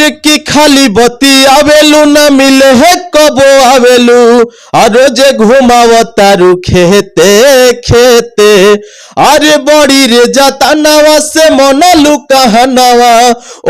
और की खाली बती आवेलू ना मिले है कबो आवेलू और रोजे घुमावतारू खेते खेते। अरे बड़ी रे जतनवा से मनलू कहनवा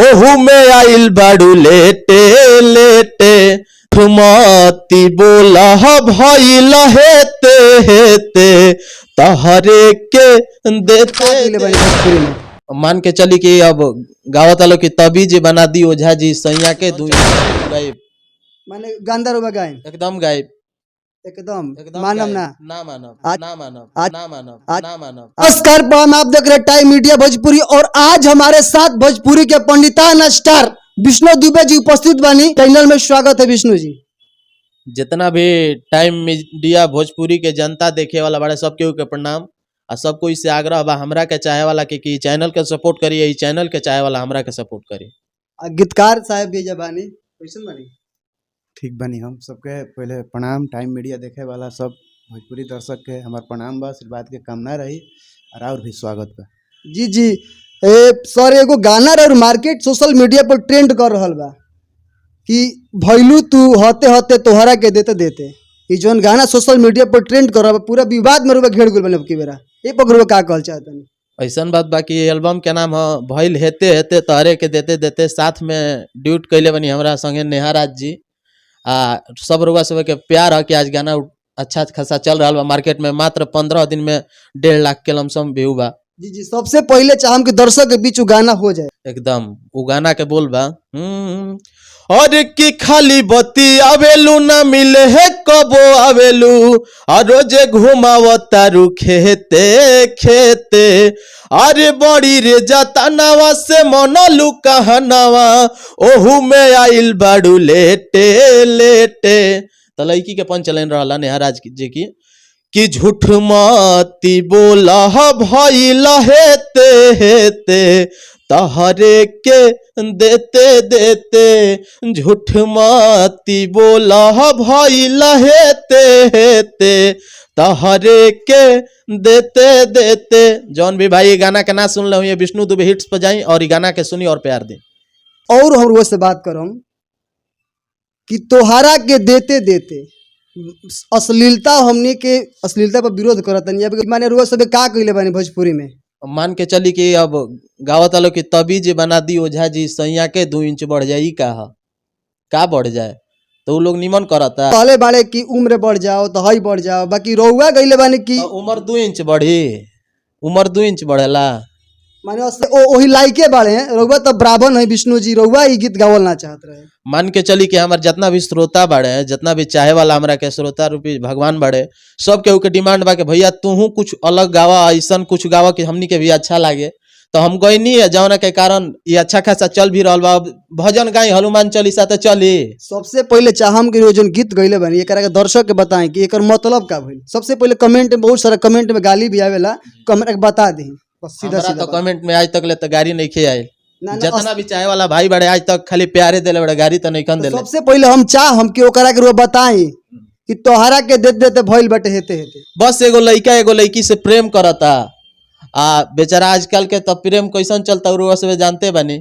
ओहू में आइल बाड़ू लेटे लेटे। ठुमती बोला भइल हेते हेते तहरे के देते। मिले बानी भोजपुरी में। मान के चली कि अब गावत आलो कि तबी जे बना दी ओझा जी सैया के दुई गायब। माने गांधा रुबा गाय? एकदम गायब। एकदम? एकदम। मानम गायब। ना? ना मानब। ना मानब। ना मानब। ना मानब। नमस्कार प्रणाम, आप देख रहे हैं टाइम मीडिया भोजपुरी और आज हमारे साथ भोजपुरी के पंडितान स्टार विष्णु दुबे जी उपस्थित बानी। चैनल में स्वागत है विष्णु जी। जितना भी टाइम मीडिया भोजपुरी के जनता देखे वाला बड़े, सब केहू के प्रणाम आ सबको इससे आग्रह बा हमरा के चाहे वाला के कि चैनल के सपोर्ट करिए, ई चैनल के चाहे वाला हमरा के सपोर्ट करी। आ गीतकार साहब भी जब बानी, कैसन बानी? ठीक बनी। हम सबके पहले प्रणाम। टाइम मीडिया देखे वाला सब भोजपुरी दर्शक के हमार प्रणाम बा, आशीर्वाद के कामना रही और भी स्वागत बा। जी जी, ए सर, एगो गाना और मार्केट सोशल मीडिया पर ट्रेंड कर रहल बा कि भैलू तू हते हते तोहरा के देते देते। ई जौन गाना सोशल मीडिया पर ट्रेंड कर रहल बा, पूरा विवाद में रुबा घेर गेल बने। अब की बेरा ए पर रुबा का कहल चाहतनी? ऐसन बात बा कि एल्बम के नाम ह भइल हेते हेते तहरे के देते देते। साथ में ड्यूट कैले बनी हमरा संगे नेहा राज जी आ सब रुआ सब के प्यार है कि आज गाना अच्छा खासा चल रहा बा मार्केट में। मात्र 15 दिन में 1.5 लाख के लमसम व्यू बा। जी जी, सबसे पहले चाहम कि दर्शक के बीच उ गाना हो जाए। एकदम, उ गाना के बोल बा और की खाली बती आवेलू ना मिले है कबो आवेलू और रोजे घुमावतारू खेते खेते। अरे बड़ी रे जतनवा से मनलू कहनवा ओहू में आइल बाड़ू लेटे लेटे। त लड़की के पंच लाइन रहला नेहा राज जी की कि झूठ मती बोला भइल हेते हेते तहरे के देते देते। झूठ मती बोला भइल हेते हेते तहरे के देते देते। जौन भी भाई ये गाना के ना सुन ले ये विष्णु दुबे हिट्स पर जाई और ये गाना के सुनी और प्यार दी। और हम रोज से बात करम कि तोहरा के देते देते अश्लीलता, हमने के अश्लीलता पर विरोध करत नहीं अब। माने रोज सब का कइले बानी भोजपुरी में? मान के चली कि अब गावत आलो कि तबी जे बना दी ओझा जी सैया के 2 इंच बढ़ जाए। ई का ह का बढ़ जाए तो उ लोग निमन करता। पहले बाड़े कि उम्र बढ़ जाओ तो हई बढ़ जाओ, बाकी रउआ गइले बानी कि तो उम्र 2 इंच बढ़ी? उम्र 2 इंच बढ़ेला? माने ओही लाइके बाड़े हैं रउआ तो ब्राह्मण है विष्णु जी, रउआ ई गीत गावल ना चाहत रहे? मान के चली कि हमार जितना भी श्रोता बाड़े, जितना भी चाहे वाला हमरा के श्रोता रूपी भगवान बाड़े, सब केहू के डिमांड बा कि भैया तूहू कुछ अलग गावा, ऐसन कुछ गावा कि हमनी के भी अच्छा लागे। तो हम गईनी है जौना के कारण ये अच्छा खासा चल भी रहल बा। अब भजन गाई हनुमान चालीसा तो चली। सबसे पहले चाहम कि रोज जोन गीत गइले बानी, एकरा के दर्शक के बताएं कि एकर मतलब का भइल। सबसे पहले कमेंट में, बहुत सारा कमेंट में गाली भी आवेला, कमेंट के बता दी बस सीधा। हमरा सीधा तो बात। कमेंट में आज तक ले तो गारी नहीं खे आयल। ना, ना, जितना भी चाहे वाला भाई बड़े, आज तक खाली प्यारे देले बड़े, गारी तो नहीं खन देले। सबसे पहले हम चाह हम कि ओकरा के रुआ बताई कि तोहरा के देते देते भइल बटे हेते हेते। बस एगो लइका एगो लड़की से प्रेम करता आ बेचारा आजकल के तो प्रेम कैसन चलता रुआ सब जानते बानी।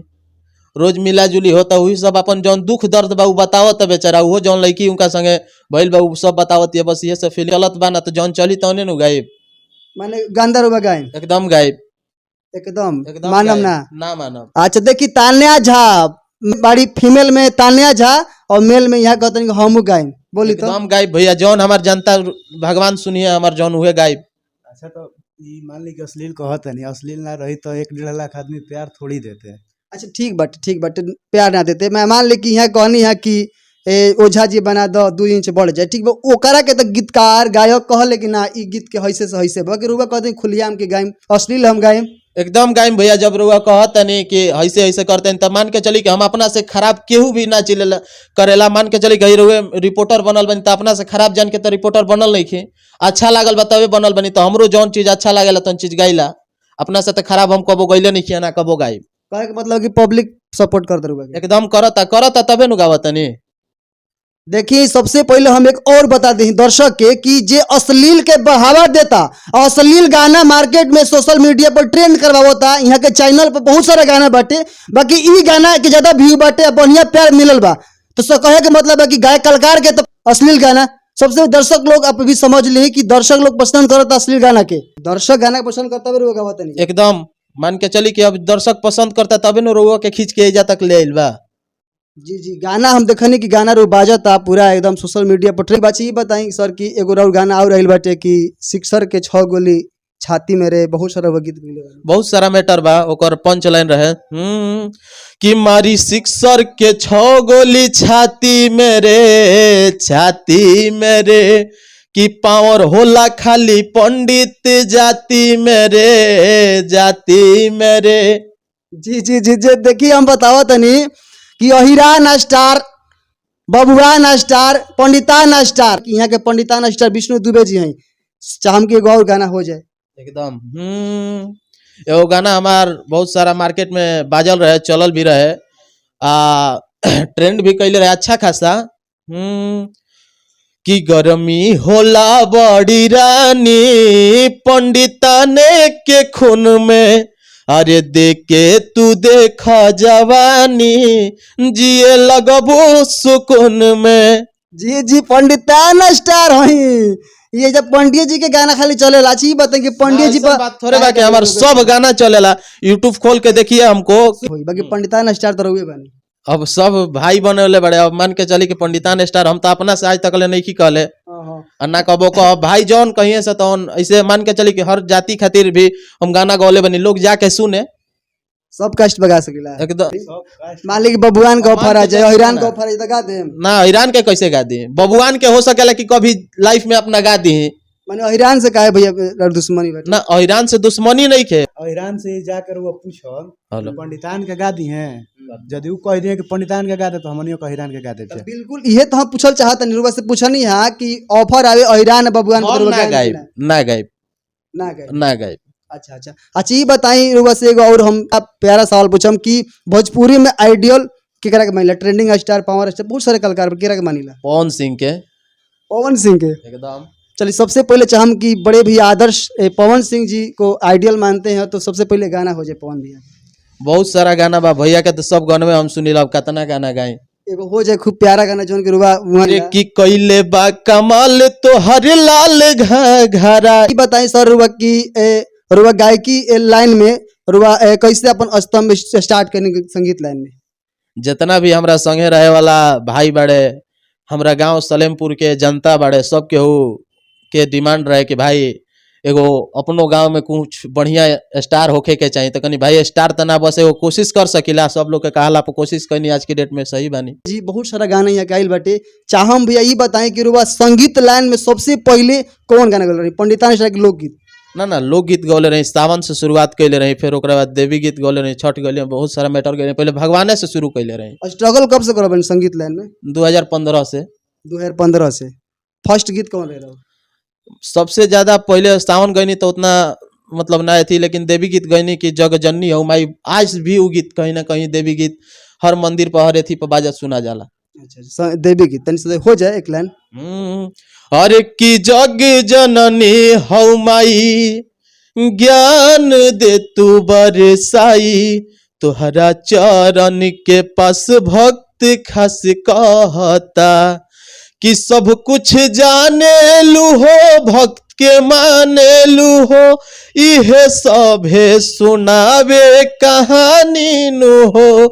रोज मिला जुली होता, वही सब अपन जौन दुख दर्द बा उ बतावत बेचारा। उहो जौन लड़की उनका संगे भइल बा उ सब बतावत है। बस ये सब फील गलत बा ना तो जौन चली तौने नु गायब। माने गांधा रुआ गाय? एकदम गायब। एकदम? एकदम मानम गायब। ना? ना मानब। अच्छा देखी, तान्या झा बड़ी फीमेल में तान्या झा और मेल में यहाँ कहते कि हमू गाय, बोली तो। एकदम गायब भैया, जौन हमार जनता भगवान सुनिए हमार जौन उहे गायब। अच्छा, तो ई मान ली कि अश्लील कहत नहीं, अश्लील ना रही तो 1-1.5 लाख आदमी प्यार थोड़ी देते हैं। अच्छा ठीक बट, ठीक बट, प्यार ना देते। मैं मान ली कि यहाँ कहनी है कि ए ओझा जी बना दो 2 इंच बढ़ जाए, ठीक बा। ओकरा के तो गीतकार गायक कहले कि ना ई गीत के हइसे से हइसे, बाकी रुआ कहते खुलियाम के गायम, अश्लील हम गायम। एकदम गायब भैया। जब रुआ कहत नहीं कि ऐसे ऐसे करते हैं तब मान के चली कि हम अपना से खराब केहू भी ना चिलेला करेला। मान के चली कि रुए रिपोर्टर बनल बनी तो अपना से खराब जान के तो रिपोर्टर बनल नहीं खे। अच्छा लागल बा तबे बनल बनी। तो हमरो जौन चीज अच्छा लागेला तौन चीज गाइला। अपना से तो खराब हम कबो गइले नहीं खिया, ना कबो गाइब। कहे के मतलब कि पब्लिक सपोर्ट कर दे रुआ के। एकदम करता, करता तबे नु गावतनी। देखिए, सबसे पहले हम एक और बता दें दर्शक के कि जे अश्लील के बढ़ावा देता और अश्लील गाना मार्केट में सोशल मीडिया पर ट्रेंड करवावता, यहाँ के चैनल पर बहुत सारा गाना बाटे, बाकी ई गाना के ज्यादा व्यू बाटे आ बढ़िया प्यार मिलल बा। तो सो कहे के मतलब है कि गायक कलाकार के तो अश्लील गाना सबसे दर्शक लोग आप भी समझ ली कि दर्शक लोग पसंद करता अश्लील गाना के, दर्शक गाना के पसंद करता भी गावत नहीं। एकदम मान के चली कि अब दर्शक पसंद करता तबे न रउआ के खींच के एजा तक ले आइल बा। जी जी, गाना हम देखनी कि गाना रो बाजता पूरा एकदम सोशल मीडिया पर ट्रेंड। बात ई बताई सर कि एगो और गाना और रहिल बाटे कि सिक्सर के 6 गोली छाती में रे, बहुत सारा वो गीत मिले बा। बहुत सारा मैटर बा, ओकर पंच लाइन रहे कि मारी सिक्सर के 6 गोली छाती में रे, छाती में रे, कि पावर होला खाली पंडित जाति में रे, जाति में रे। जी जी जी जी, देखिए हम बतावा तनी कि अहिरान स्टार, बबुआन स्टार, पंडितान स्टार, यहाँ के पंडितान स्टार विष्णु दुबे जी हैं। चाहम कि एगो और गाना हो जाए। एकदम। एगो गाना हमार बहुत सारा मार्केट में बाजल रहे, चलल भी रहे आ ट्रेंड भी कैले रहे अच्छा खासा। कि गर्मी होला बड़ी रानी पंडिताने के खून में, अरे देखे तू देख जवानी जिए लगबू सुकून में। जी जी, पंडितान स्टार हई। ये जब पंडित जी के गाना खाली चलेला। अच्छा ई बताई कि पंडित जी ऐसा पर बात थोड़े बा कि हमार सब गाना चलेला, यूट्यूब खोल के देखिए हमको। होई, बाकी पंडितान स्टार तो रहुए बानी। अब सब भाई बनवले बड़े, अब मान के चली कि पंडितान स्टार हम तो अपना से आज तक ले नहीं की कहले आ ना कबो कह, भाई जौन कहिए से तौन, ऐसे मान के चली कि हर जाति खातिर भी हम गाना गौले बनी, लोग जाके सुने। सब कष्ट बगा सकेला। एकदम। मान ली कि बबुआन के ऑफर आ जाए, अहिरान के ना। ऑफर आ जाए तो गा देम? ना, ईरान के कैसे गा दी, बबुआन के हो सकेला कि कभी लाइफ में अपना गा दी। माने अहिरान से काहे भैया रर दुश्मनी बाटे? ना, ईरान से दुश्मनी नहीं खे। और ईरान से जाकर वो पूछो हेलो। पंडितान के गा दी हैं, यदि वो कह दिए कि पंडितान के गा दे तो हमनियो के ईरान के गा दे। बिल्कुल, इहे तो हम पूछल चाहत निरुआ से पूछनी है कि ऑफर आवे अहिरान बबुआन के हम तो ना गाएम कि गाइब, ना? ना गाइब। ना गाइब। ना गाइब। अच्छा अच्छा अच्छा, ये बताई रुआ से एगो और हम आप प्यारा सवाल पूछम कि भोजपुरी में आइडियल केकरा के मानिला? ट्रेंडिंग स्टार, पावर स्टार, बहुत सारे कलाकार बा, केकरा के मानिला? पवन सिंह के। पवन सिंह के। एकदम। चलिए, सबसे पहले चाहम कि बड़े भी आदर्श पवन सिंह जी को आइडियल मानते हैं तो सबसे पहले गाना हो जाए पवन भैया। बहुत सारा गाना बा भैया के, तो सब गानवे हम सुनीला, अब कितना गाना गाई। एगो हो जाए खूब प्यारा गाना जोन के रुआ वहाँ अरे की कैले बा कमाल तो हर लाल घरा। ई बताई सर रुआ कि रुआ गायकी लाइन में रुआ कैसे अपन स्तंभ स्टार्ट करने के संगीत लाइन में? जितना भी हमरा संगे रहे वाला भाई बड़े, हमरा गांव सलेमपुर के जनता बड़े, सब केहू के डिमांड रहे कि भाई एगो अपनो गांव में कुछ बढ़िया स्टार होखे के चाहिए, तो कनी भाई स्टार तना बस एगो कोशिश कर सकीला, सब लोग के कहला पर कोशिश करनी, आज की डेट में सही बानी। जी, बहुत सारा गाना यहाँ गाइल बाटे। चाहम भैया ई बताएं कि रुआ संगीत लाइन में सबसे पहले कौन गाना गल रही, पंडितान स्टार के लोकगीत? ना ना, लोकगीत गौले रही, सावन से शुरुआत कैले रही, फिर ओकरा बाद देवी गीत गौले रही, छठ गौले, बहुत सारा मैटर गौले, पहले भगवाने से शुरू कैले रही। स्ट्रगल कब से करब संगीत लाइन में? 2015 से। 2015 से। फर्स्ट गीत कौन रहे? सबसे ज्यादा पहले सावन गईनी तो उतना मतलब ना थी, लेकिन देवी गीत गईनी कि जग जननी हो माई, आज भी वो गीत कहीं ना कहीं देवी गीत हर मंदिर पर हर अथी पर बाजत सुना जाला। अच्छा अच्छा, देवी गीत तनी से हो जाए एक लाइन। अरे की जग जननी हौ माई, ज्ञान दे तू बरसाई, तोहरा चरण के पास भक्त खास कहता, कि सब कुछ जाने लू हो भक्त के माने लू हो, इहे सभे सुनावे कहानी नु हो,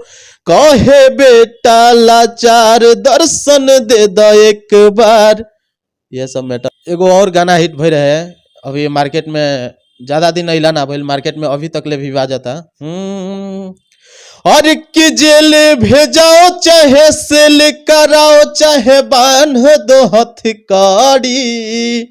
कहे बेटा लाचार दर्शन दे द एक बार। ये सब मैटर। एगो और गाना हिट भई रहे अभी मार्केट में, ज्यादा दिन अइला ना भइल मार्केट में, अभी तक ले भी बाजता। और कि जेल भेजाओ चाहे सेल कराओ चाहे बांध दो हथकड़ी,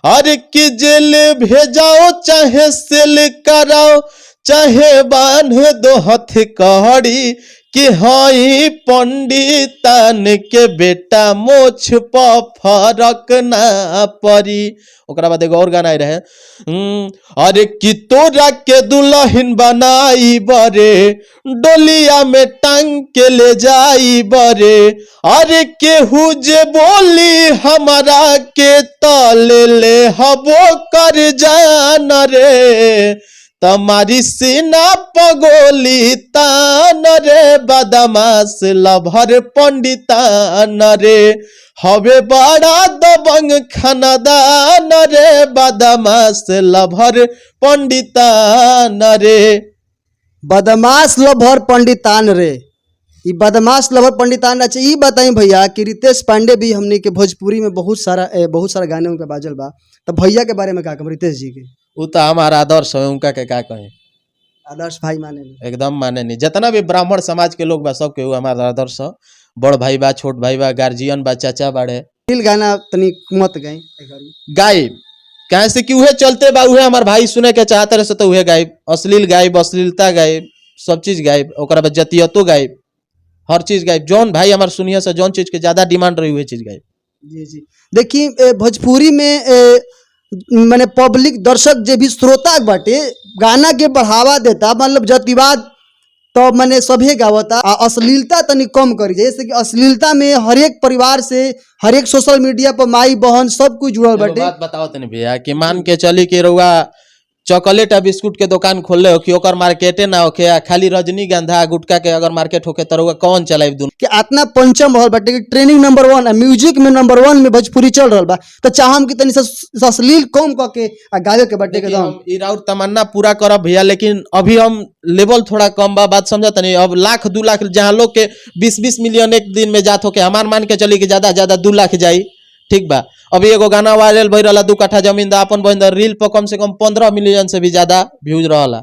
और कि जेल भेजाओ चाहे सेल कराओ चाहे बांध दो हथकड़ी, कि हई पंडितन के बेटा मोछ प फरक ना परी। ओकरा बाद एगो और गाना आए रहे, अरे कि तोरा के दुल्हन बनाई बरे, डोलिया में टांग के ले जाई बरे, अरे केहू जे बोली हमारा के तले ले हबो कर जान रे, तुम्हारी सीना पगोली तान रे, बदमाश लभर पंडितान रे, हवे बड़ा दबंग खानदान रे, बदमाश लभर पंडितान रे। बदमाश लभर पंडितान रे, ई बदमाश लभर पंडितान। अच्छा ई बताई भैया कि रितेश पांडे भी हमनी के भोजपुरी में बहुत सारा गाने उनका बाजल बा, तो भैया के बारे में का कहब रितेश जी के? उ तो हमारा आदर्श है, उनका के का कहें। आदर्श भाई माने में। एकदम माने नहीं, जितना भी ब्राह्मण समाज के लोग बा सबके उ हमारा आदर्श ह। बड़ भाई बा, छोट भाई बा, गार्जियन बा, चाचा बाड़े। दिल गाना तनी मत गाई गायब काहे से कि उहे चलते बा, उहे हमार भाई सुने के चाहते रहे से तो उहे गायब, अश्लील गायब, अश्लीलता गायब, सब चीज गायब, ओकरा बाद जतियतो गायब, हर चीज गायब। जौन भाई हमार सुनिए से जौन चीज के ज्यादा डिमांड रही उहे चीज गायब। जी जी, देखिए भोजपुरी में माने पब्लिक दर्शक जे भी श्रोता बाटे गाना के बढ़ावा देता, मतलब जातिवाद तो माने सभे गावता आ अश्लीलता तनी कम करी, जैसे कि अश्लीलता में हरेक परिवार से हरेक सोशल मीडिया पर माई बहन सब कुछ जुड़ल एगो बाटे। बात बताओ तनी भैया कि मान के चली कि रउआ चॉकलेट आ बिस्कुट के दुकान खोलले हो कि ओकर मार्केटे ना होखे आ खाली रजनीगंधा आ गुटखा के अगर मार्केट होखे त रउआ कौन चलाइब दुनू? कि आतना पंचम रहल बाटे कि ट्रेनिंग नंबर 1 आ म्यूजिक में नंबर 1 में भोजपुरी चल रहल बा, तो चाहम कि तनी अश्लील कम क के आ गावे के बाटे देखिए, एकदम। हम ई राउर तमन्ना पूरा करब भैया, लेकिन अभी हम लेवल थोड़ा कम बा, बात समझा तनी। अब लाख 2 लाख जहाँ लोग के 20-20 मिलियन एक दिन में जात होके, हमार मान के चली कि ज्यादा ज्यादा 2 लाख जाई, ठीक बा। अभी एगो गाना वायरल भइल रहला, 2 कट्ठा जमीन दा अपन बहिन दा, रील पर कम से कम 15 मिलियन से भी ज्यादा व्यूज रहला,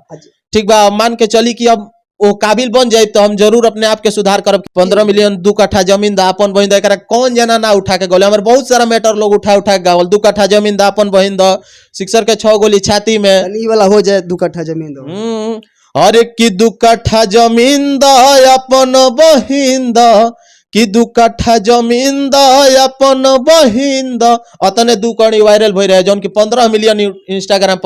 ठीक बा। अब मान के चली कि अब वो काबिल बन जाए तो हम जरूर अपने आप के सुधार करब। 15 मिलियन 2 कट्ठा जमीन दा अपन बहिन दा, एकरा कौन जना ना उठा के गौले, हमारे बहुत सारा मैटर लोग उठा उठा के गावल। 2 कट्ठा जमीन दा अपन बहिन दा, सिक्सर के 6 गोली छाती में, तनी ई वाला हो जाए 2 कट्ठा जमीन दो। अरे कि 2 कट्ठा जमीन दा अपन बहिन दा, कि 2 कट्ठा जमीन दा अपन बहिन दा, अतने 2 कड़ी वायरल भई रहे जौन कि 15 मिलियन इंस्टाग्राम पर।